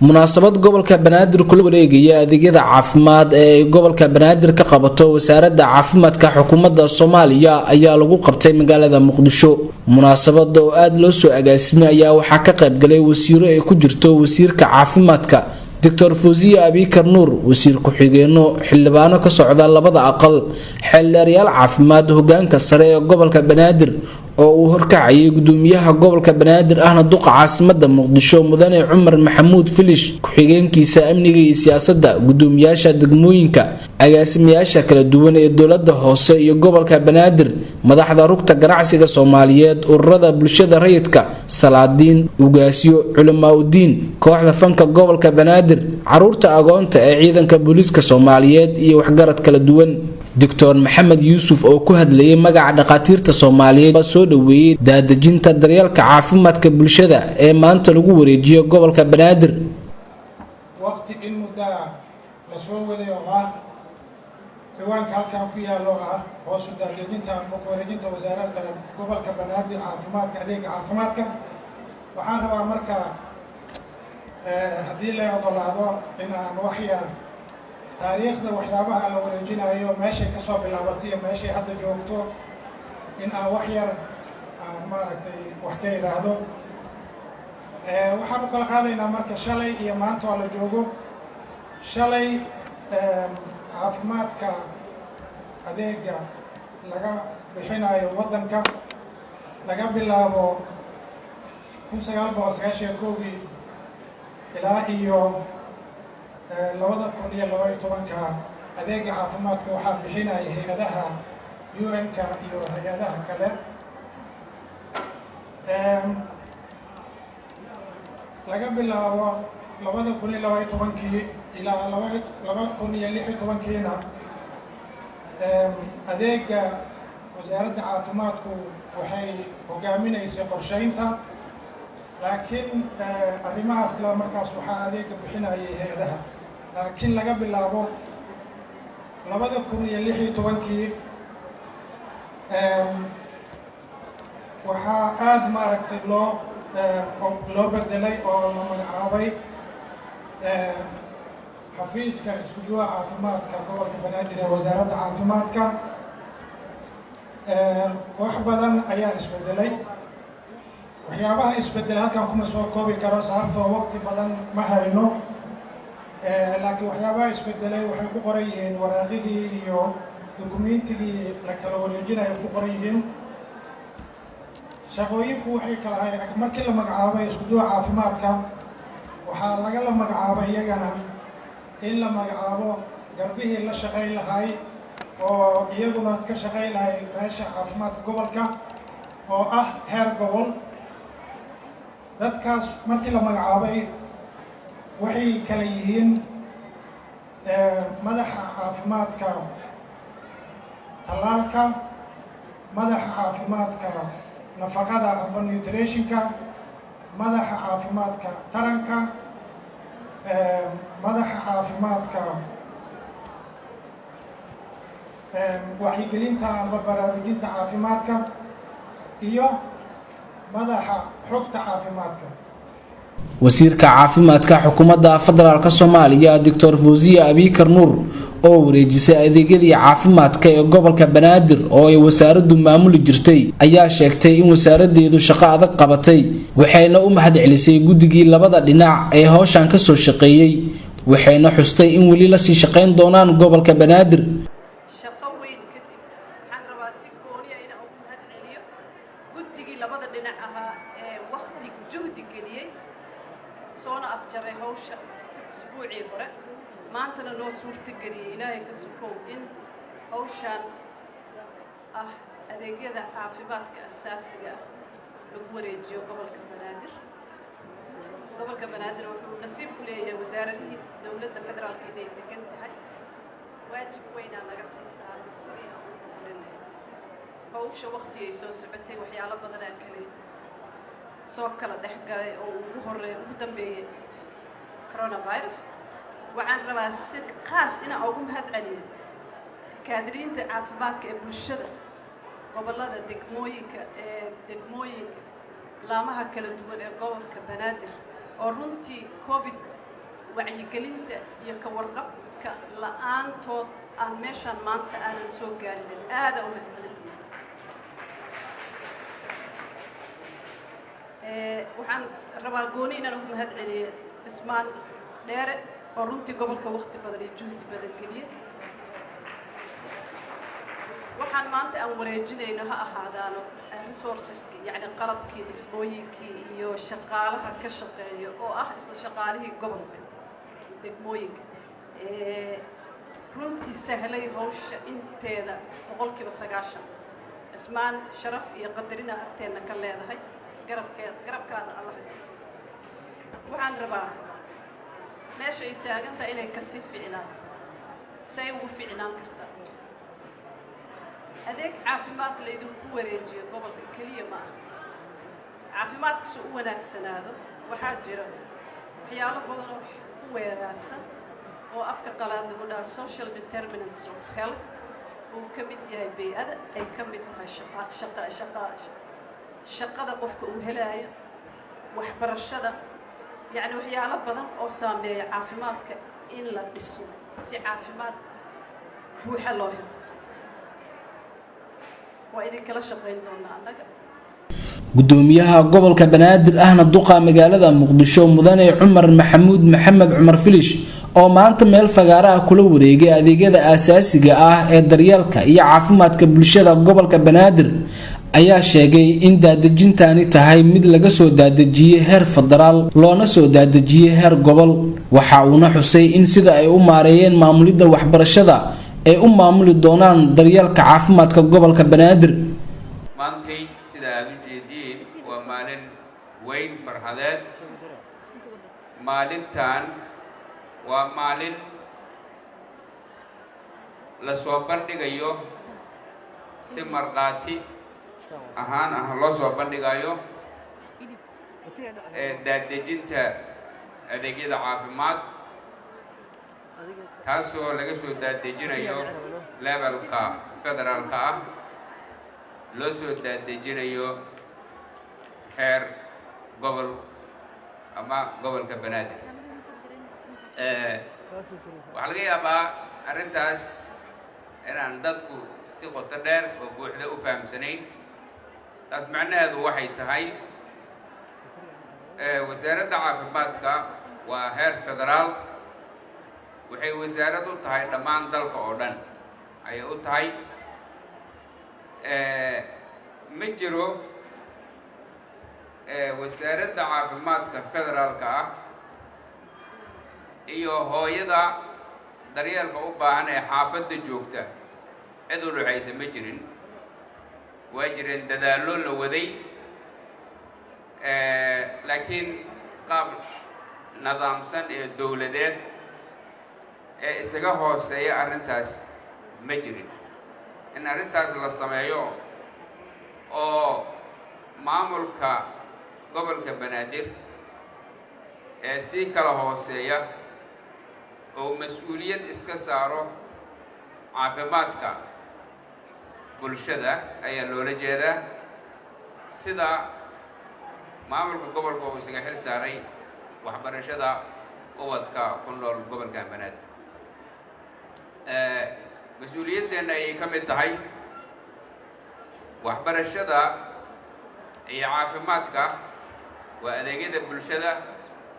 Munaasabad gobolka Banaadir kula wareegaya adeegyada caafimaad ee ay gobolka Banaadir ka qabato Wasaaradda Caafimaadka Xukuumadda Soomaaliya ayaa lagu qabtay magaalada Muqdisho. Munaasabada oo aada loo soo agaasimay ayaa waxaa ka qaybgalay wasiiro ay ku jirto wasiirka caafimaadka, Doctor Fawziya Abikar Nuur, wasiir ku-xigeenno, xildhibaano ka socda labada aqal, xeeldheeryaal caafimaad, hogaanka sare ee gobolka Banaadir oo uu horkacayay gudoomiyaha gobolka Banaadir ahna duqa caasimada Muqdisho, Mudane Cumar Maxamuud Filish, ku-xigeenkiisa amniga iyo siyaasadda, gudoomiyaasha degmooyinka, agaasimayaasha kala duwan ee dowlada hoose iyo gobolka Banaadir, madaxda Rugta Ganacsiga Soomaaliyeed, ururada bulshada rayidka, salaadiin, ugaasyo, culamaa udiin, kooxda fanka gobolka Banaadir, caruurta agoonta ee ciidanka booliiska Soomaaliyeed iyo waxgarad kala duwan. Doctor Maxamed Yuusuf oo ku hadlayay magaca dhakhaatiirta Soomaaliyeed soo dhaweeyey daadejinta daryeelka caafimaadka bulshada ee maanta lagu wareejiyo gobolka Banaadir. Waqti in muddaa la soo waday oo ah ciwaanka halkan ku yaalo, ah hoosu daadejinta ama ku wareejinta Wasaaradda Gobolka Banaadir caafimaadka, adeega caafimaadka. Waxaan rabaa marka, haddii la ogolaado, in aan wax yar taariikhda waxyaabaha la wareejinayo, meeshay ka soo bilaabatay iyo meeshay hadda joogto, in aan wax yar aan maaragtay wax ka idhaahdo. Waxaan u kala qaadaynaa marka shalay iyo maanta oo la joogo. Shalay caafimaadka adeega laga bixinayo waddanka, laga bilaabo 1991-kii ilaa iyo 2012-ka, adeega caafimaadka waxaa bixinaya hay-adaha UN-ka iyo hay-adaha kale. Laga bilaabo 2012-kii ilaa 2016-kiina, adeega Wasaaradda Caafimaadku waxay hogaaminaysay qorsheynta, laakiin arrimahaas ilaa markaas waxaa adeega bixinayay hay-adaha. Laakiin laga bilaabo 2016-kii waxaa aada maaragtay loo bedelay oo la magacaabay xafiiska isku-duwaha caafimaadka gobolka Banaadir ee Wasaaradda Caafimaadka. Wax badan ayaa isbedelay. Waxyaabaha isbedelay halkan kuma soo koobi karo, sababtoo waqti badan ma hayno, laakiin waxyaabaha isbedelay waxay ku qoran yihiin waraaqihii iyo dukumiintigii la kala wareejinayo ku qoran yihiin. Shaqooyinku waxay kala ahay, markii la magacaabay isku-duwa caafimaadka, waxaa lagala magacaabay iyagana in la magacaabo garbihii la shaqayn lahay oo iyaguna ka shaqayn lahay meesha caafimaadka gobolka oo ah heer gobol. Dadkaas markii la magacaabay waxay kala yihiin madaxa caafimaadka tallaalka, madaxa caafimaadka nafaqada amba nutritionka, madaxa caafimaadka taranka, madaxa caafimaadka wacyigelinta amba baraarujinta caafimaadka iyo madaxa xogta caafimaadka. Wasiirka caafimaadka Xukuumadda Federaalk Soomaaliya, Doctor Fawziya Abikar Nuur, oo wareejisay adeegyadii caafimaadka ee gobolka Banaadir oo ay wasaaraddu maamuli jirtay, ayaa sheegtay in wasaaraddeedu shaqo adag qabatay, waxayna u mahad celisay guddigii labada dhinac ee howshan kasoo shaqeeyey, waxayna xustay in weli lasii shaqayn doonaan gobolka Banaadir. Shaqo weyn kadib, waxaan rabaa si gooniya inaan ugu mahad celiyo guddigii labada dhinac ahaa ee wakti juhdi geliyey, soona afjaray hawsha isbuucii hore, maantana noo suurtageliyey, Ilaahay ka sokow, in hawshaan ah adeegyada caafimaadka asaasiga ah lagu wareejiyo gobolka Banaadir. Gobolka Banaadir wuxuu nasiib ku leeyahay wasaaradihii dowladda federaalka inay degan tahay. Waajib weynaa naga sii saaran sidii aan u horin lahayd hawsha. Wakti ay soo socotay, waxyaalo badanaa kale soo kala dhex galay oo ugu horey ugu dambeeyey coronavirus. Waxaan rabaa si khaas inaan ugu mahad celiyo kaadiriinta caafimaadka ee bulshada gobollada, degmooyinka, ee degmooyinka laamaha kala duwan ee gobolka Banaadir oo runtii COVID Wacyigelinta iyo ka warqabka la-aantood aan meeshaan maanta aanan soo gaarinin. Aada u mahadsantihin. Waxaan rabaa gooni inaan ugu mahad celiyo Cismaan Dheere oo runtii gobolka wakti badan iyo juhdi badan geliye. Waxaan maanta aan wareejinayno ha ahaadaano resourceski, yacni qalabkii, dhismooyinkii iyo shaqaalaha ka shaqeeya oo ah isla shaqaalihii gobolka, degmooyinka, runtii sahlay hawsha inteeda 90%. Cismaan, sharaf iyo qadarina agteenna ka leedahay, garabkeed garabkaada Allah. Waxaan rabaa meesha ay taagantahay inay kasii ficnaato. Say ugu ficnaan kartaa? Adeeg caafimaad laydinku wareejiyo gobolka keliya ma aha. Caafimaadka si u wanaagsanaado, waxaa jira waxyaalo badan oo ku weeraarsan oo afka qalaad lagu dhaha social determinants of health, uu ka mid yahay bey-ada, ay ka mid tahay shaqa shaqa shaqa shaqada qofka uu helaayo, waxbarashada, yacni waxyaalo badan oo saameeya caafimaadka in la dhiso si caafimaad buuxa loo helo. Waa idinkala shaqayn doonaa annaga. Gudoomiyaha gobolka Banaadir ahna duqa magaalada Muqdisho, mudane Cumar Maxamuud Maxamed Cumar Filish, oo maanta meel fagaara ah kula wareegay adeegyada aasaasiga ah ee daryeelka iyo caafimaadka bulshada gobolka Banaadir, ayaa sheegay in daadejintani tahay mid laga soo daadejiyey heer federaal loona soo daadejiyey heer gobol. Waxa uuna xusay in sida ay u maareeyeen maamulidda waxbarashada ay u maamuli doonaan daryeelka caafimaadka gobolka Banaadir. Maantay, sida aada u jeediin, waa maalin weyn, farxadeed. Maalintan waa maalin la soo bandhigayo, si markhaati ahaan ah loo soo bandhigayo ee daadejinta adeegyada caafimaad, taasoo laga soo daadejinayo levelka federaalka ah, loo soo daadejinayo heer gobol ama gobolka Banaadir. Waxaa laga yaabaa arrintaas inaan dadku si qoto dheer oo buuxda u fahamsanayn. Taas macnaheedu waxay tahay, wasaaradda caafimaadka waa heer federaal. Waxay wasaarad u tahay dhammaan dalka oo dhan ayay u tahay. Ma jiro wasaaradda caafimaadka federaalka ah iyo hooyada daryeelka u baahan ee xaafadda joogta cid u dhuxaysa ma jirin. Waa jireen dadaallo la waday, laakiin qaab nidaamsan ee dowladeed ee isaga hooseeya arrintaas ma jirin. In arrintaas la sameeyo oo maamulka gobolka Banaadir ee sii kala hooseeya oo mas-uuliyad iska saaro caafimaadka bulshada ayaa loola jeedaa, sida maamulka gobolka uu isaga xil saaray waxbarashada ubadka ku nool gobolka Banaadir. Mas-uuliyaddeenna ayay ka mid tahay waxbarashada iyo caafimaadka. Waa adeegyada bulshada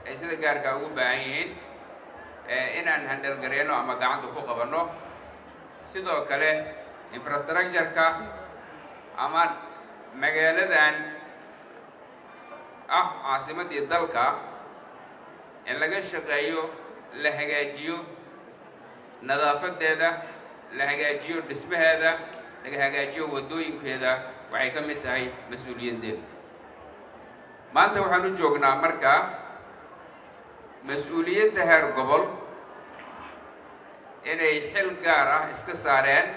ay sida gaarka ugu baahan yihiin inaan handle gareyno ama gacanta ku qabanno. Sidoo kale infrastructure-ka ama magaaladan ah caasimaddii dalka in laga shaqeeyo, la hagaajiyo nadaafadeeda, la hagaajiyo dhismaheeda, laga hagaajiyo waddooyinkeeda, waxay ka mid tahay mas-uuliyaddeeda. Maanta waxaan u joognaa markaa mas-uuliyadda heer gobol inay xil gaar ah iska saareen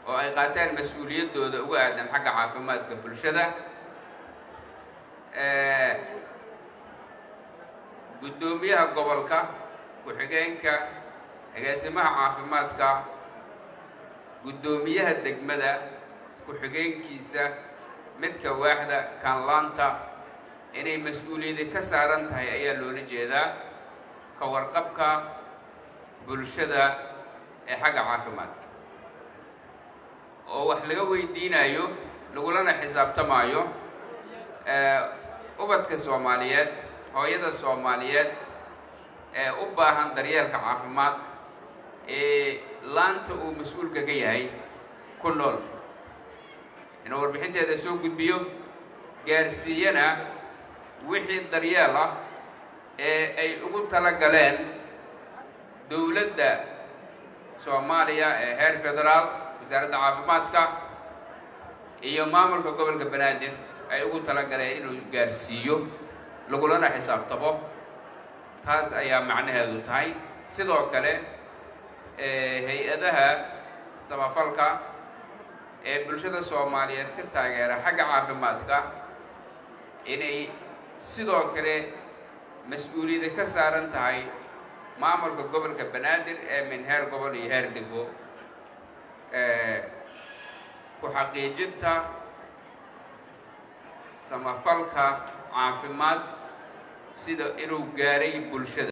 oo ay qaateen mas-uuliyaddooda uga aadan xagga caafimaadka bulshada. Guddoomiyaha gobolka, ku-xigeenka, agaasimaha caafimaadka, guddoomiyaha degmada, ku-xigeenkiisa, midka waaxda kaanlaanta, inay mas-uuliyadi ka saaran tahay ayaa loola jeedaa. Ka warqabka bulshada ee xagga caafimaadka oo wax laga weydiinayo, lagulana xisaabtamaayo ubadka Soomaaliyeed, hooyada Soomaaliyeed ee u baahan daryeelka caafimaad ee laanta uu mas-uulka ka yahay ku nool, inuu warbixinteeda soo gudbiyo, gaarsiiyana wixii daryeel ah ee ay ugu tala galeen dowladda Soomaaliya ee heer federaal, wasaaradda caafimaadka iyo maamulka gobolka Banaadir ay ugu tala galeen inuu gaarsiiyo, lagulana xisaabtamo. Taas ayaa macnaheedu tahay. Sidoo kale, hay-adaha samafalka ee bulshada Soomaaliyeed ka taageera xagga caafimaadka inay sidoo kale mas-uuliyadda ka saaran tahay maamulka gobolka Banaadir ee min heer gobol iyo heer degmo ku xaqiijinta samafalka caafimaad sida inuu gaaray bulshada.